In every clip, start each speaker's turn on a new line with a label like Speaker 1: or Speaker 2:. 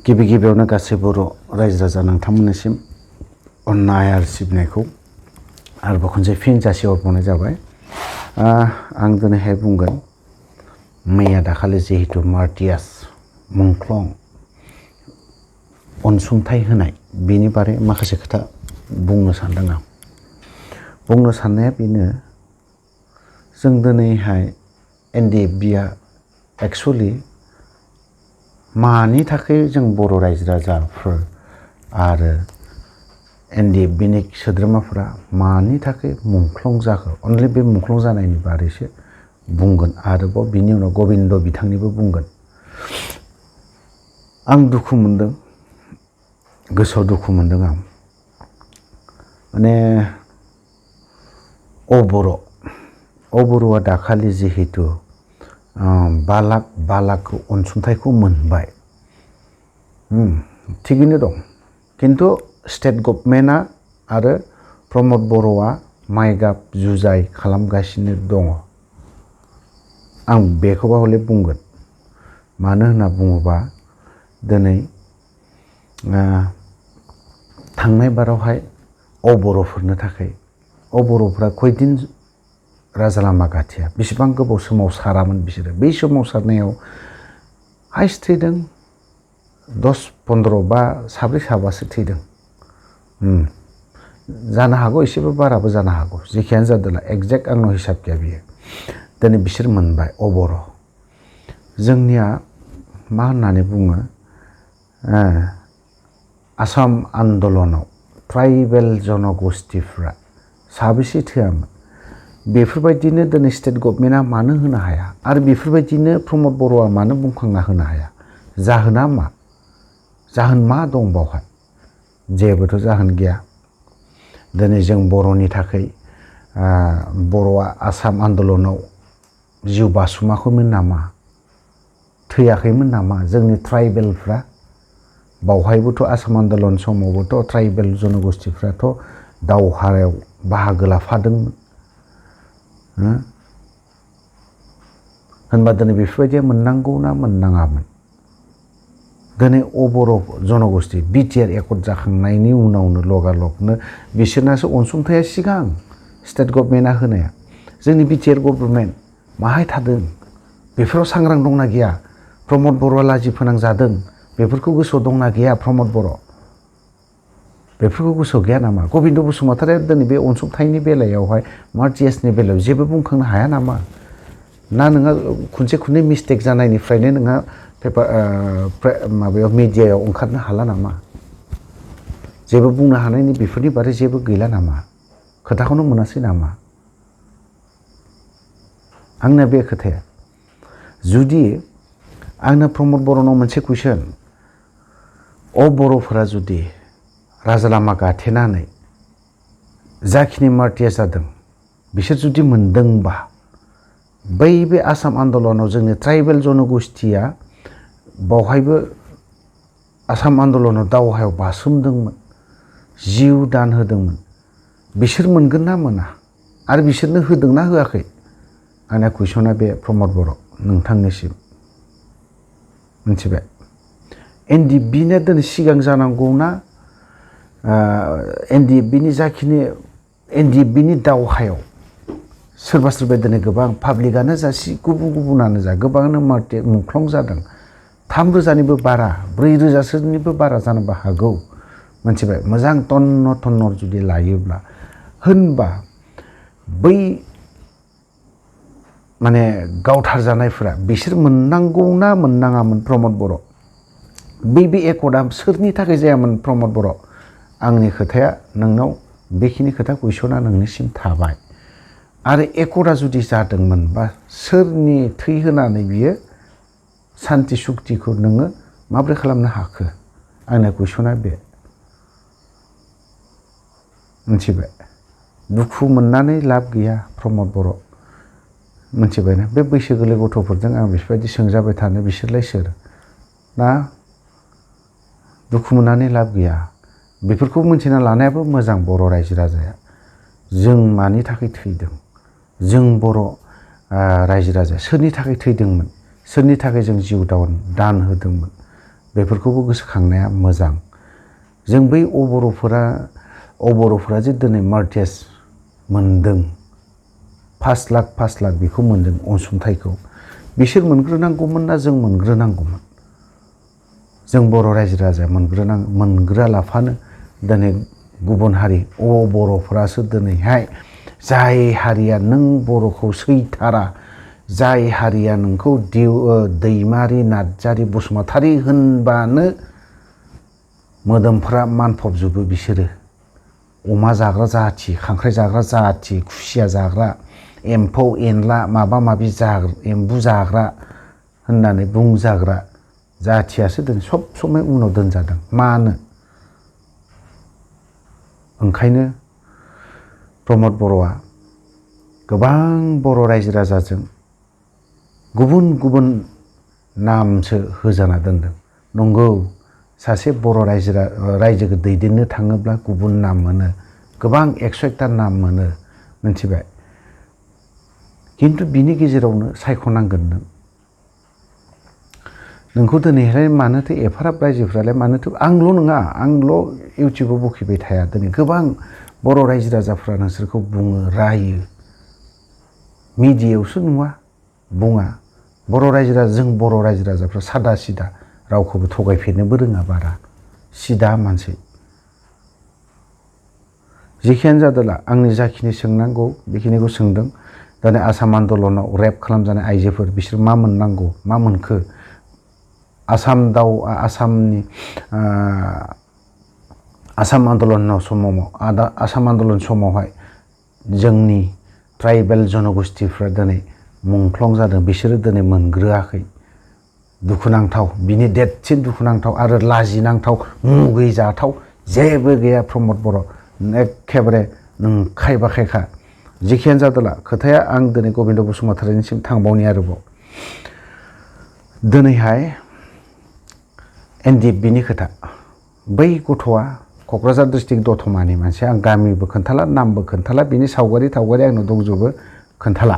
Speaker 1: गिबियावनो गासै बर' रायजो राजा नोंथांमोननिसिम अननाय आरो सिबिनायखौ आरोबाव खनसे फिन जासिहरबावनाय जाबाय। आं दिनैहाय बुंगोन मैया दाखालि जिहेतु मार्टियास मुंख्लं अनसुंथाइ होनाय बेनि बारै माखासे खोथा बुंनो सानदों आं। बुंनो साननाया बेनो, जों दिनैहाय NDFB-आ एक्सुअलि मानि थाखाय जों बर' रायजो राजाफोर आरो NDFB-नि सोद्रोमाफोरा मानि थाखाय मुंख्लं जाखो, अनलि बे मुंख्लं जानायनि बारैसो बुंगोन। आरोबाव बिनि उनाव गबिन्द बिथांनिबो बुंगोन। आं दुखु मोनदों, गोसोआव दुखु मोनदों आं। माने अबर'आ दाखालि जिहेतु 5 लाख अनसुंथाइखौ मोनबाय, थिगैनो दं। किन्तु स्टेट गभर्नमेन्टआ आरो प्रमद बर'आ माइगाब जुजाय खालामगासिनो दङ। आं बेखौबा हले बुंगोन। मानो होनना बुङोबा दिनै थांनाय बारावहाय अबर'फोरनो थाखाय अबर'फ्रा खयदिन राजा लामा गाथेया, बेसेबां गोबाव सोमावसारामोन बिसोरो। बै सोमावसारनायाव हाइस्ट थैदों 10-15 बा साब्रै साबासो थैदों। जानो हागौ एसेबो बाराबो जानो हागौ, जेखियानो जादोंला एक्जेक्ट आंनाव हिसाब गैया बियो। दिनै बिसोर मोनबाय अबर'। जोंनिया मा होननानै बुङो, आसाम आन्दलनाव ट्राइबेल जनगोष्ठीफ्रा साबेसे थैयामोन, बेफोरबायदिनो दिनै स्टेट गभर्नमेन्टआ मानो होनो हाया, आरो बेफोरबायदिनो प्रमद बर'आ मानो बुंखांना होनो हाया? जाहोना मा? जाहोन मा दं बावहाय? जेबोथ' जाहोन गैया। दिनै जों बर'नि थाखाय बर'आ आसाम आन्दलनाव जिउ बासुमाखैमोन नामा? थैयाखैमोन नामा जोंनि ट्राइबेलफ्रा? बावहायबोथ' आसाम आन्दलन समावबोथ' ट्राइबेल जनगोष्ठीफ्राथ' दावहायाव बाहागो लाफादोंमोन। होनबा दिनै बेफोरबायदिया मोननांगौ ना मोननाङामोन? दिनै अबर' जनगोष्ठी BTR एकर्ड जाखांनायनि उनावनो लगालगनो बिसोरनासो अनसुंथाइया सिगां स्टेट गभर्नमेन्टआ होनाया। जोंनि BTR गभर्नमेन्ट माहाय थादों? बेफोराव सांग्रां दंना गैया? प्रमद बर'आ लाजि फोनांजादों, बेफोरखौ गोसोआव दंना गैया प्रमद बर'? बेफोरखौ गोसोआव गैया नामा? गबिन्द बसुमतारिया दिनै बे अनसुंथाइनि बेलायावहाय मार्टियासनि बेलायाव जेबो बुंखांनो हाया नामा? ना नोंहा खनसे खननै मिस्टेक जानायनिफ्रायनो नोंहा माबायाव मिडियायाव ओंखारनो हाला नामा? जेबो बुंनो हानायनि बेफोरनि बारै जेबो गैला नामा? खोथाखौनो मोनासै नामा? आंना बे खोथाया, जुदि आंनो प्रमद बर'नाव मोनसे कुइसन, बर'फोरा जुदि राजा लामा गाथेनानै जाखिनि मार्टियास जादों बिसोर जुदि मोनदोंबा, बे आसाम आन्दलनाव जोंनि ट्राइबेल जनगोष्ठीया बावहायबो आसाम आन्दलनाव दावहायाव बासोमदोंमोन, जिउ दान होदोंमोन, बिसोर मोनगोन ना मोना? आरो बिसोरनो होदोंना होआखै? आंना कुइसना बे प्रमद बर' नोंथांनिसिम। मिथिबाय? NDFB-ना दिनै सिगां जानांगौना NDFB-नि जाखिनि NDFB-नि दावहायाव सोरबा दिनै गोबां पाब्लिकआनो जा गुबुनानो जा गोबाङानो मुंख्लं जादों। 3,000निबो बारा, 4,000सोनिबो बारा जानोबो हागौ। मिथिबाय? मोजां तन्न जुदि लायोब्ला, होनबा बै माने गावथार जानायफोरा बिसोर मोननांगौना मोननाङामोन प्रमद बर'? बे एकर्डआ सोरनि थाखाय जायामोन प्रमद बर'? आंनि खोथाया नोंनाव बेखिनि खोथा कुइसना नोंनिसिम थाबाय। आरो एकर्डआ जुदि जादोंमोनबा सोरनि थै होनानै बियो सान्ति सुक्तिखौ नोङो माब्रै खालामनो हाखो? आंना कुइसना बे। मिथिबाय? दुखु मोननानै लाब गैया प्रमद बर'। मिथिबायना? बे बैसो गोरलै गथ'फोरजों आं बेफोरबायदि सोंजाबाय थानो बिसोरलाय सोर? ना? दुखु मोननानै लाब गैया। बेफोरखौ मिन्थिना लानायाबो मोजां बर' रायजो राजाया। जों मानि थाखाय थैदों? जों बर' रायजो राजाया सोरनि थाखाय थैदोंमोन? सोरनि थाखाय जों जिउ दान होदोंमोन? बेफोरखौबो गोसोखांनाया मोजां। जों बै अबर'फोरा जे दिनै मार्टियास मोनदों 5 लाख बेखौ मोनदों अनसुंथाइखौ, बिसोर मोनग्रोनांगौमोन ना जों मोनग्रोनांगौमोन? जों बर' रायजो राजाया मोनग्रोआ लाफानो दिनै गुबुन हारि बर'फोरासो दिनैहाय जाय हारिया नों बर'खौ सैथारा, जाय हारिया नोंखौ दैमारि नार्जारि बसुमतारी होनबानो मोदोमफ्रा मानफबजोबो, बिसोरो अमा जाग्रा जाथि, खांख्राइ जाग्रा जाथि, खुसिया जाग्रा, एम्फौ एनला माबा माबि एम्बु जाग्रा होननानै बुंजाग्रा जाथियासो दिनै सब समाय उनाव दोनजादों। मानो? ओंखायनो प्रमद बर'आ गोबां बर' रायजो राजाजों गुबुन गुबुन नामसो होजाना दोनदों। नंगौ, सासे बर' रायजोखौ दैदेननो थाङोब्ला गुबुन नाम मोनो, गोबां 101ता नाम मोनो, मिथिबाय? खिन्थु बिनि गेजेरावनो सायख'नांगोन नोंखौ दिनैहाय मानोथो एफाराब रायजोफ्रालाय मानोथो आंल' नङा, आंल' इउटुबाव बखिबाय थाया, दिनै गोबां बर' रायजो राजाफ्रा नोंसोरखौ बुङो, रायो, मिडियायावसो बुङा। जों बर' रायजो राजाफ्रा सादा सिदा, रावखौबो थगायफेरनोबो रोङा बारा, सिदा मानसि। जेखियानो जादोला आंनि जाखिनि सोंनांगौ बेखिनिखौ सोंदों। दिनै आसाम आन्दलनाव रेप खालामजानाय आइजोफोर, बिसोर मा मोननांगौ, मा मोनखो? आसाम आन्दलन समावहाय जोंनि ट्राइबेल जनगोष्ठीफ्रा दिनै मुंख्लं जादों, बिसोरो दिनै मोनग्रोआखै। दुखुनांथाव, बिनि देरसिन दुखुनांथाव आरो लाजिनांथाव, मुगैजाथाव जेबो गैया प्रमद बर', एखेबारे नंखाय बाखायखा। जेखियानो जादोला खोथाया आं दिनै गबिन्द बसुमतारीनिसिम थांबावनि आरोबाव। दिनैहाय NDFBनि खोथा, बै गथ'आ क'क्राझार डिस्ट्रिक्ट दतमानि मानसि, आं गामिबो खोन्थाला, नामबो खोन्थाला, बिनि सावगारि आंनाव दंजोबो, खोन्थाला।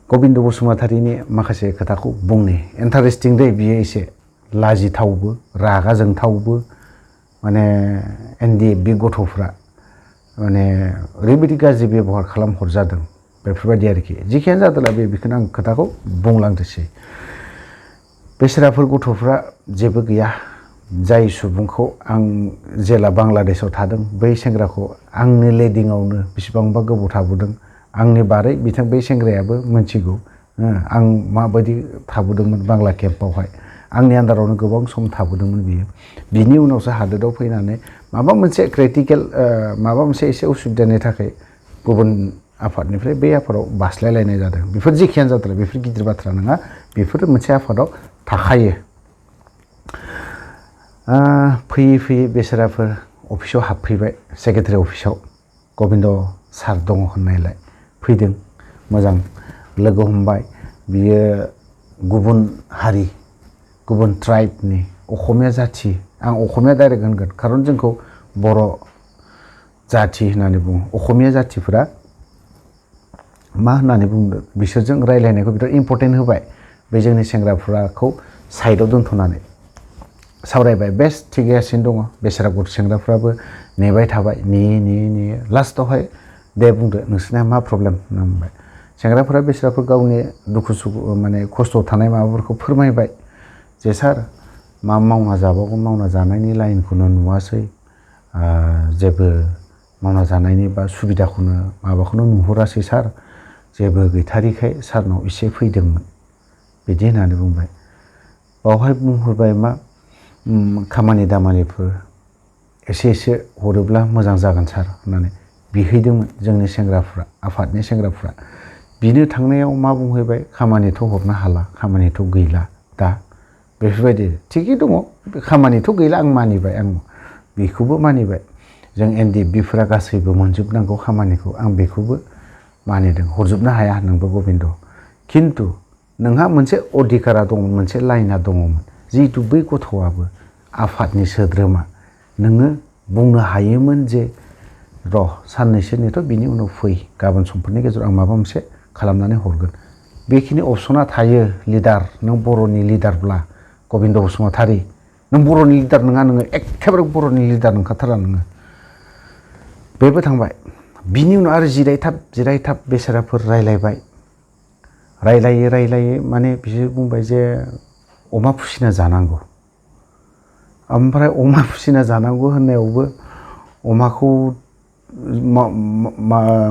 Speaker 1: गबिन्द बसुमतारीनि माखासे खोथाखौ बुंनि। इन्टारेस्टिं दै, बियो एसे लाजिथावबो, रागा जोंथावबो। माने NDFB गथ'फ्रा माने ओरैबायदि गाज्रि बेबहार खालामहरजादों, बेफोरबायदि आरोखि। जेखियानो जादोंला बेखौनो आं खोथाखौ बुंलांदोसै। बेसेराफोर गथ'फ्रा जेबो गैया। जाय सुबुंखौ आं जेला बांलादेशआव थादों, बै सेंग्राखौ आंनि लेडिंआवनो बेसेबांबा गोबाव थाबोदों। आंनि बारै बै सेंग्रायाबो मिथिगौ आं माबायदि थाबोदोंमोन बांला केम्पआवहाय। आंनि आन्दारावनो गोबां सम थाबोदोंमोन बियो। बिनि उनावसो हादोराव फैनानै माबा मोनसे क्रिटिकेल माबा मोनसे एसे उसुबिदानि थाखाय गुबुन आफादनिफ्राय बै आफादाव बास्लायलायनाय जादों। बेफोर जेखियानो जादों, बेफोर गिदिर बाथ्रा नङा, बेफोर मोनसे आफादाव थाखायो। फैयै फैयै बेसेराफोर अफिसाव हाबफैबाय, सेक्रेटारि अफिसाव। गबिन्द सार दङ होननायलाय फैदों, मोजां लोगो हमबाय। बियो गुबुन हारि, गुबुन ट्राइबनि, असमिया जाथि, आं असमिया डाइरेक्ट होनगोन, खारन जोंखौ बर' जाथि होननानै बुङो। असमिया जाथिफोरा मा होननानै बुंदों, बिसोरजों रायज्लायनायखौ बिराद इम्परटेन्ट होबाय। बे जोंनि सेंग्राफोरखौ साइडआव दोनथ'नानै सावरायबाय। बेस्ट थिगैगासिनो दङ। बेसेरा गथ' सेंग्राफ्राबो नेबाय थाबाय, नेयो लास्टआवहाय दे बुंदो नोंसोरना मा प्रब्लेम होनना बुंबाय। सेंग्राफोरा बेसेराफोर गावनि दुखु सुखु माने खस्थ' थानाय माबाफोरखौ फोरमायबाय, जे सार मा मावना जाबावगोन, मावना जानायनि लाइनखौनो नुवासै, जेबो मावना जानायनि बा सुबिदाखौनो माबाखौनो नुहुरासै सार, जेबो गैथारिखाय सारनाव एसे फैदोंमोन, बिदि होननानै बुंबाय। बावहाय बुंहरबाय मा खामानि दामानिफोर एसे हरोब्ला मोजां जागोन सार होननानै बिहैदोंमोन जोंनि सेंग्राफ्रा, आफादनि सेंग्राफ्रा। बिनो थांनायाव मा बुंहैबाय, खामानिथ' हरनो हाला, खामानिथ' गैला दा, बेफोरबायदि। थिगै दङ, खामानिथ' गैला, आं मानिबाय, आं बेखौबो मानिबाय। जों NDFBफोरा गासैबो मोनजोबनांगौ खामानिखौ, आं बेखौबो मानिदों। हरजोबनो हाया नोंबो गबिन्द, खिन्थु नोंहा मोनसे अधिकारा दंमोन, मोनसे लाइना दङमोन। जिहेतु बै गथ'आबो आफादनि सोद्रोमा, नोङो बुंनो हायोमोन जे र' साननैसो नेथ', बिनि उनाव फै, गाबोन समफोरनि गेजेराव आं माबा मोनसे खालामनानै हरगोन। बेखिनि अपसना थायो। लिडार, नों बर'नि लिडारब्ला, गबिन्द बसुमतारी नों बर'नि लिडार नङा नोङो एखेबारे बर'नि लिडार नंखाथारा नोङो बेबो थांबाय बिनि उनाव आरो जिरायथाब बेसाराफोर रायलायै माने बिसोर बुंबाय जे अमा फिसिना जानांगौ ओमफ्राय अमा फिसिना जानांगौ होननायावबो अमाखौ मा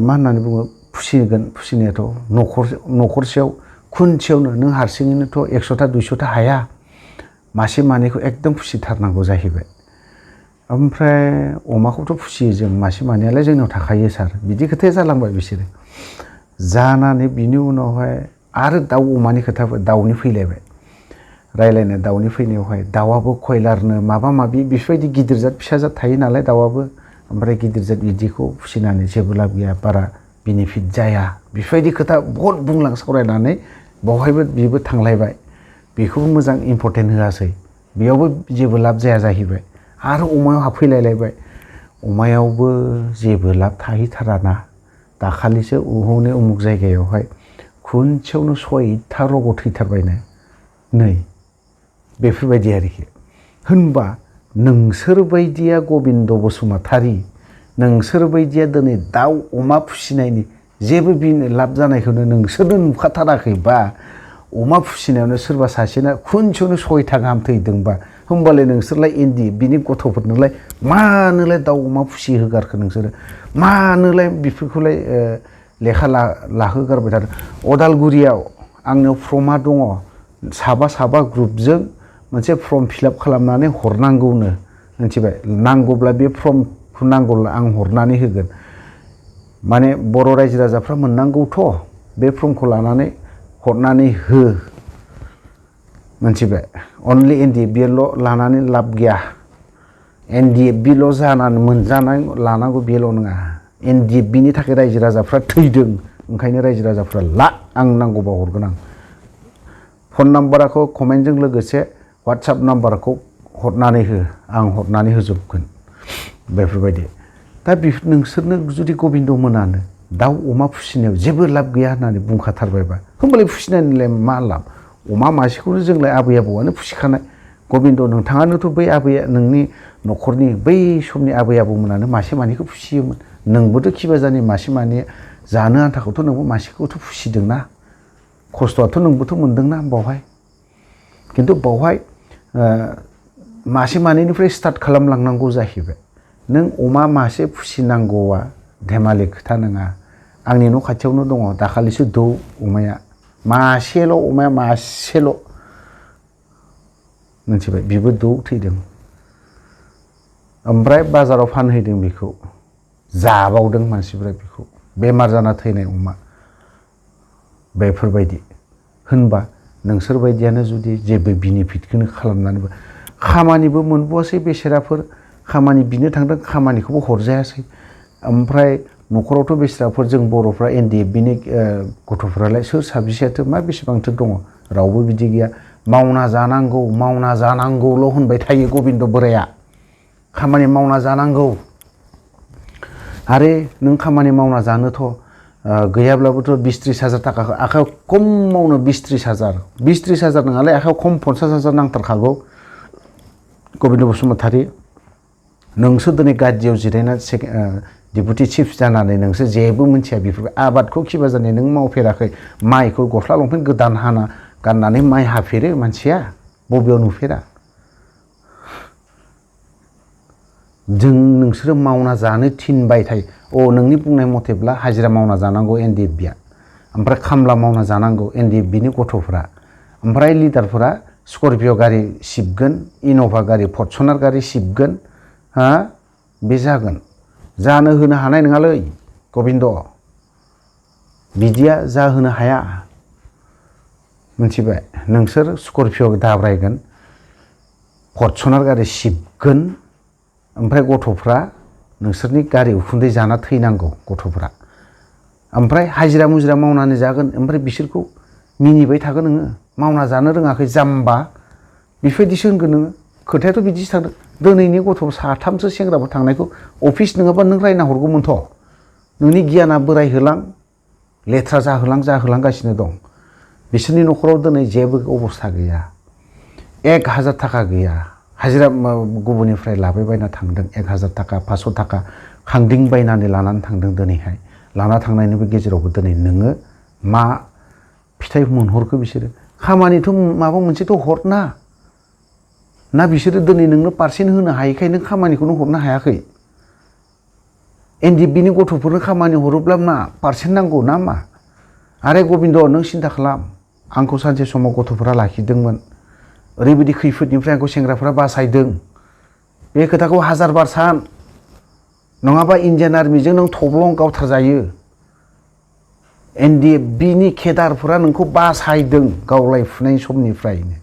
Speaker 1: होननानै बुङो फिसिनायाथ' न'खरसेयाव खुनसेयावनो नों हारसिङैनोथ' 100टा 200टा हाया मासे मानैखौ एकदम फिसिथारनांगौ जाहैबाय ओमफ्राय अमाखौथ' फिसियो जों मासे मानैयालाय जोंनाव थाखायो सार बिदि खोथाया जालांबाय बिसोरो जानानै बिनि उनावहाय आरो दाउ अमानि खोथा दाउनि फैलायबाय रायलायनो दाउनि फैनायावहाय दाउआबो कयलारनो माबा माबि बेफोरबायदि गिदिर जात फिसा जात थायो नालाय दाउआबो ओमफ्राय गिदिर जात बिदिखौ फिसिनानै जेबो लाब गैया बारा बेनिफिट जाया बेफोरबायदि खोथा बहुद सावरायनानै बावहायबो बेबो थांलायबाय बेखौबो मोजां इम्परटेन्ट होआसै बेयावबो जेबो लाब जाया जाहैबाय आरो अमायाव हाबफैलायबाय अमायावबो जेबो लाब थाहैथाराना दाखालिसो हनै उमुक जायगायावहाय खुनसेयावनो 6टा रग' थैथारबायनो नै बेफोरबायदि आरोखि होनबा नोंसोर बायदिया गबिन्द बसुमतारी नोंसोर बायदिया दिनै दाउ अमा फिसिनायनि जेबो लाब जानायखौनो नोंसोरनो नुखाथाराखैबा अमा फिसिनायावनो सोरबा सासेना खुनसेयावनो 6टा गाहाम थैदोंबा होमबालाय नोंसोरलाय इन्दि बिनि गथ'फोरनोलाय मानोलाय दाउ अमा फिसिहोगारखो नोंसोरो मानोलाय बेफोरखौलाय लेखा लाहोगारबाय थादों अदालगुरियाव आंनाव फर्मा दङ साबा ग्रुपजों मोनसे फर्म फिलआप खालामनानै हरनांगौनो मिथिबाय नांगौब्ला बे फर्मखौ नांगौब्ला आं हरनानै होगोन माने बर' रायजो राजाफ्रा मोननांगौथ' बे फर्मखौ लानानै हरनानै हो मिथिबाय अनलि NDFBल' लानानै लाब गैया NDFBल' जानानै मोनजानाय लानांगौ बेल' नङा NDFBनि थाखाय रायजो राजाफ्रा थैदों ओंखायनो रायजो राजाफ्रा ला आं नांगौबा हरगोन आं फन नाम्बारखौ कमेन्टजों लोगोसे WhatsApp नाम्बारखौ हरनानै हो आं हरनानै होजोबगोन बेफोरबायदि दा नोंसोरनो जुदि गबिन्द मोनानो दाउ अमा फिसिनायाव जेबो लाब गैया होननानै बुंखाथारबायबा होमबालाय फिसिनायनिलाय मा लाब अमा मासेखौनो जोंलाय आबै आबौआनो फिसिखानाय गबिन्द नोंथाङानोथ' बै नोंनि न'खरनि बै समनि आबै आबौमोनानो मासे मानैखौ फिसियोमोन नोंबोथ' खिबाजानि मासे मानै जानो आन्थाखौथ' नोंबो मासेखौथ' फिसिदोंना खस्थ'आथ' नोंबोथ' मोनदोंना बावहाय खिन्थु बावहाय मासे मानैनिफ्राय स्टार्ट खालामलांनांगौ जाहैबाय नों अमा मासे फिसिनांगौआ धेमालि खोथा नङा आंनि न' खाथियावनो दङ दाखालिसो दौ अमाया मासेल' मिथिबाय बिबो दौ थैदों ओमफ्राय बाजाराव फानहैदों बेखौ जाबावदों मानसिफ्रा बेखौ बेमार जाना थैनाय अमा बेफोरबायदि होनबा नोंसोर बायदियानो जुदि जेबो बेनिफिटखौनो खालामनानैबो खामानिबो मोनबोआसै बेसेराफोर खामानि बिनो थांदों खामानिखौबो हरजायासै ओमफ्राय न'खरावथ' बेसेराफोर जों बर'फ्रा NDFBनि गथ'फ्रालाय सोर साबेसेयाथो मा बेसेबांथो दङ रावबो बिदि गैया मावना जानांगौल' होनबाय थायो गबिन्द बोराया खामानि मावना जानांगौ आरो नों खामानि मावना जानोथ' गैयाब्लाबोथ' 20-30 हाजार थाखाखौ आखायाव खमावनो 20-30 हाजार नङालाय आखायाव खम 50 हाजार नांथारखागौ गबिन्द बसुमतारी नोंसोर दिनै गादियाव जिरायना डिपुटि चिफ जानानै नोंसोर जेबो मिथिया बेफोर आबादखौ खिबाजानि नों मावफेराखै माइखौ गस्ला लंपेन्ट गोदान हाना गाननानै माइ हाफेरो मानसिया बबेयाव नुफेरा जों नोंसोरो मावना जानो थिनबाय थायो नोंनि बुंनाय मथेब्ला हाजिरा मावना जानांगौ NDFBआ ओमफ्राय खामला मावना जानांगौ NDFBनि गथ'फ्रा ओमफ्राय लिडारफोरा स्करपिअ गारि सिबगोन इन'भा गारि फर्चुनार गारि सिबगोन हा बे जागोन जानो होनो हानाय नङालै गबिन्द बिदिया जाहोनो हाया मिथिबाय नोंसोर स्करपिअ दाब्रायगोन फर्चुनार गारि सिबगोन ओमफ्राय गथ'फ्रा नोंसोरनि गारि उखुन्दै जाना थैनांगौ गथ'फ्रा ओमफ्राय हाजिरा मुजिरा मावनानै जागोन ओमफ्राय बिसोरखौ मिनिबाय थागोन नोङो मावना जानो रोङाखै जाम्बा बेफोरबायदिसो होनगोन नोङो खोथायाथ' बिदिसो थांदों दिनैनि गथ' 3 सेंग्राफोर थांनायखौ अफिस नङाबा नों रायना हरगौमोनथ' नोंनि गियाना बोरायहोलां लेथ्रा जाहोलांगासिनो दं बिसोरनि न'खराव दिनै जेबो अबस्था गैया 1000 थाखा गैया हाजिरा गुबुननिफ्राय लाबोबायना थांदों 1000 थाखा 500 थाखा खांदिंबायनानै लानानै थांदों दिनैहाय लाना थांनायनिबो गेजेरावबो दिनै नोङो मा फिथाइ मोनहरखो बिसोरो खामानिथ' माबा मोनसेथ' हरना ना बिसोरो दिनै नोंनो पारसेन्ट होनो हायैखाय नों खामानिखौनो हरनो हायाखै एनडिएफबिनि गथ'फोरनो खामानि हरोब्ला मा पारसेन्ट नांगौ ना मा आरे गबिन्द नों सिन्था खालाम आंखौ सानसे समाव गथ'फोरा लाखिदोंमोन ओरैबायदि खैफोदनिफ्राय आंखौ सेंग्राफोरा बासायदों बे खोथाखौ हाजार बार सान नङाबा इन्डियान आर्मिजों नों थब्लं गावथारजायो एनडिएफबिनि केडारफोरा नोंखौ बासायदों गावलायफुनाय समनिफ्रायनो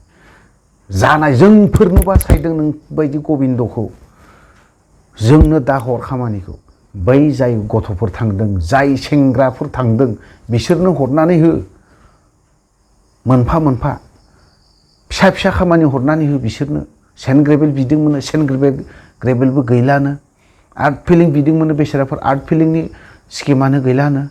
Speaker 1: जानाय जोंफोरनो बासायदों नों बायदि गबिन्दखौ जोंनो दाहर खामानिखौ बै जाय गथ'फोर थांदों जाय सेंग्राफोर थांदों बिसोरनो हरनानै हो मोनफा मोनफा फिसा फिसा खामानि हरनानै हो बिसोरनो सेन्ट ग्रेभेल बिदोंमोन सेन्ट ग्रेभेलबो गैलानो आर्ट फिलिं बिदोंमोन बेसोराफोर आर्ट फिलिंनि स्किमानो गैलानो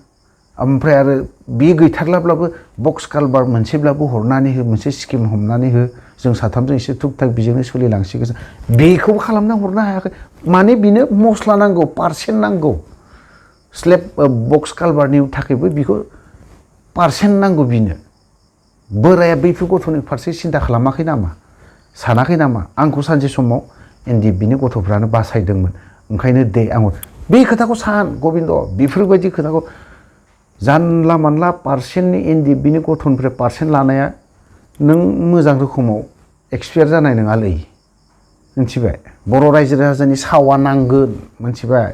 Speaker 1: ओमफ्राय आरो बे गैथारलाब्लाबो बक्स कालबार मोनसेब्लाबो हरनानै हो मोनसे स्किम हमनानै हो जों साथामजों एसे थुक थाक बिजोंनो सोलिलांसिगोन बेखौबो खालामना हरनो हायाखै माने बिनो मस्ला नांगौ पारसेन्ट नांगौ स्लेब बक्स कालबारनि थाखायबो बिखौ पारसेन्ट नांगौ बिनो बोराया बैफोर गथ'नि फारसे सिन्था खालामाखै नामा सानाखै नामा आंखौ सानसे समाव एनडिएफबिनि गथ'फ्रानो बासायदोंमोन ओंखायनो दे आं बे खोथाखौ सान गबिन्द बेफोरबायदि खोथाखौ जानला मानला पारसेन्टनि एनडिएफबिनि गथ'निफ्राय पारसेन्ट लानाया नों मोजां रोखोमाव एक्सपायार जानाय नङालै मिथिबाय बर' रायजो राजानि सावा नांगोन मिथिबाय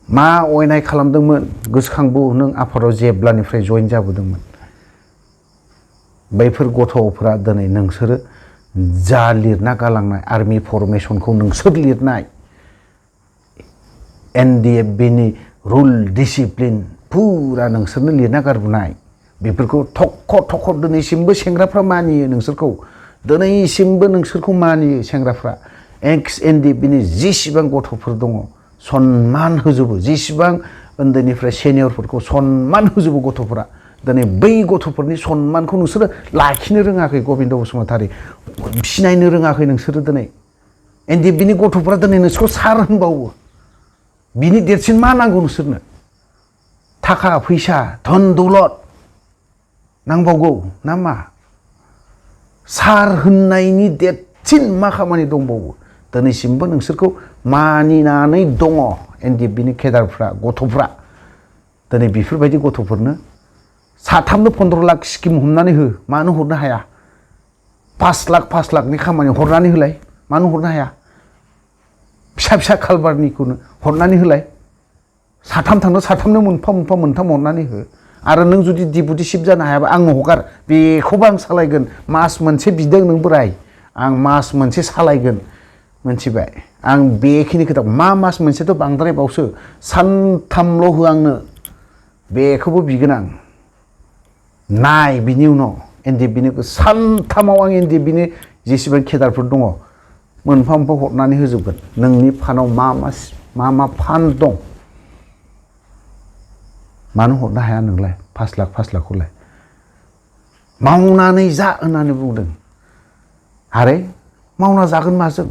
Speaker 1: मा अयनाय खालामदोंमोन गोसोखांबो नों आफादाव जेब्लानिफ्राय जइन जाबोदोंमोन बैफोर गथ'फोरा दिनै नोंसोरो जा लिरना गालांनाय आर्मि फरमेसनखौ नोंसोर लिरनाय एनडिएफबिनि रुल डिसिप्लिन फुरा नोंसोरनो लिरना गारबोनाय बेफोरखौ थख' दिनैसिमबो सेंग्राफ्रा मानियो नोंसोरखौ दिनैसिमबो नोंसोरखौ मानियो सेंग्राफ्रा एक्स एनडिएफबिनि जेसेबां गथ'फोर दङ सनमान होजोबो जेसेबां उन्दैनिफ्राय सेनियरफोरखौ सनमान होजोबो गथ'फोरा दिनै बै गथ'फोरनि सनमानखौ नोंसोरो लाखिनो रोङाखै गबिन्द बसुमतारी सिनायनो रोङाखै नोंसोरो दिनै एनडिएफबिनि गथ'फोरा दिनै नोंसोरखौ सार होनबावो बिनि देरसिन मा नांगौ नोंसोरनो थाखा फैसा धन दौलत नांबावगौ ना मा सार होननायनि देरसिन मा खामानि दंबावो दिनैसिमबो नोंसोरखौ मानिनानै दङ एनडिएफबिनि केडारफ्रा गथ'फ्रा दिनै बेफोरबायदि गथ'फोरनो साथामनो 15 लाख स्किम हमनानै हो मानो हरनो हाया 5 लाखनि खामानि हरनानै होलाय मानो हरनो हाया फिसा फिसा कालबारनिखौनो हरनानै होलाय साथाम थांनो साथामनो मोनथाम हरनानै हो आरो नों जुदि डिपुटि चिफ जानो हायाबा आंनो हगार बेखौबो आं सालायगोन मास मोनसे बिदों नों बोराय आं मास मोनसे सालायगोन मिथिबाय आं बेखिनि खोथा मा मास मोनसेथ' बांद्रायबावसो सानथामल' हो आंनो बेखौबो बिगोन आं नाय बिनि उनाव एनडिएफबिनि सानथामाव आं एनडिएफबिनि जेसेबां केडारफोर दङ मोनफा मोनफा हरनानै होजोबगोन नोंनि फानाव मा फान्ड दं मानो हरनो हाया नोंलाय 5 लाखखौलाय मावनानै जा होननानै बुंदों आरे मावना जागोन माजों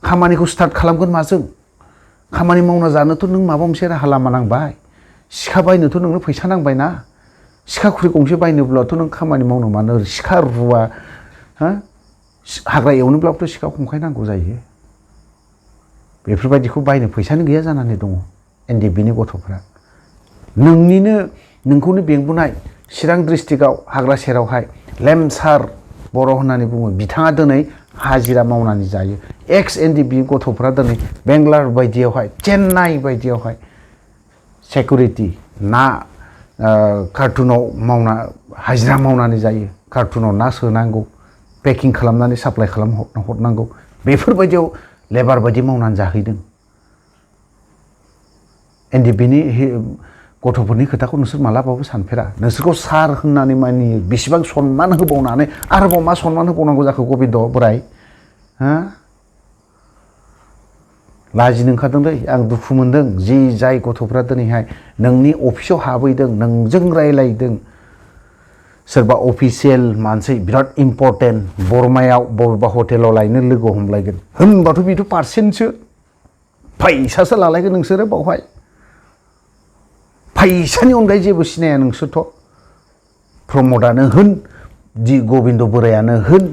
Speaker 1: खामानिखौ स्टार्ट खालामगोन माजों खामानि मावना जानोथ' नों माबा मोनसे राहा लामा नांबाय सिखा बायनोथ' नोंनो फैसा नांबायना सिखा खुरि गंसे बायनोब्लाथ' नों खामानि मावनो मानो सिखा रुवा हाग्रा एवनोब्लाबोथ' सिखा खंखाय नांगौ जायो बेफोरबायदिखौ बायनो फैसानो गैया जानानै दङ एनडिएफबिनि गथ'फ्रा नोंखौनो बेंबोनाय चिरां डिस्ट्रिक्टआव हाग्रा सेरावहाय लेमसार बर' होननानै बुङो बिथाङा दिनै हाजिरा मावनानै जायो एक्स एनडिएफबि गथ'फ्रा दिनै बेंगालर बायदियावहाय चेन्नाइ बायदियावहाय सिकिउरिटि ना कार्टुनाव हाजिरा मावनानै जायो कार्टुनाव ना सोनांगौ पेकिं खालामनानै साप्लाइ हरनांगौ बेफोरबायदियाव लेबार बायदि मावनानै जाहैदों एनडिएफबिनि गथ'फोरनि खोथाखौ नोंसोर मालाबाबो सानफेरा नोंसोरखौ सार होननानै मानियो बेसेबां सनमान होबावनानै आरोबाव मा सनमान होबावनांगौ जाखो गबिन्द बोराय लाजिनो ओंखारदोंलै आं दुखु मोनदों जाय गथ'फ्रा दिनैहाय नोंनि अफिसाव हाबहैदों नोंजों रायलायदों सोरबा अफिसियेल मानसि बिराद इम्पर्टेन्ट बरमायाव बबेबा हटेलाव लायनो लोगो हमलायगोन होनबाथ' बेथ' पार्सेन्टसो फैसासो लालायगोन नोंसोरो बावहाय फैसानि अनगायै जेबो सिनाया नोंसोरथ' प्रमदानो होन दि गबिन्द बोरायानो होन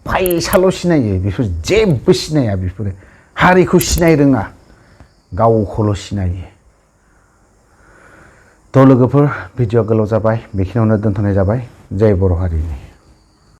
Speaker 1: फैसाल' सिनायो बेफोर जेबो सिनाया बेफोरो हारिखौ सिनाय रोङा गावखौल' सिनायो थ' लोगोफोर भिडिअ गोलाव जाबाय बेखिनियावनो दोनथ'नाय जाबाय जय बर' हारिनि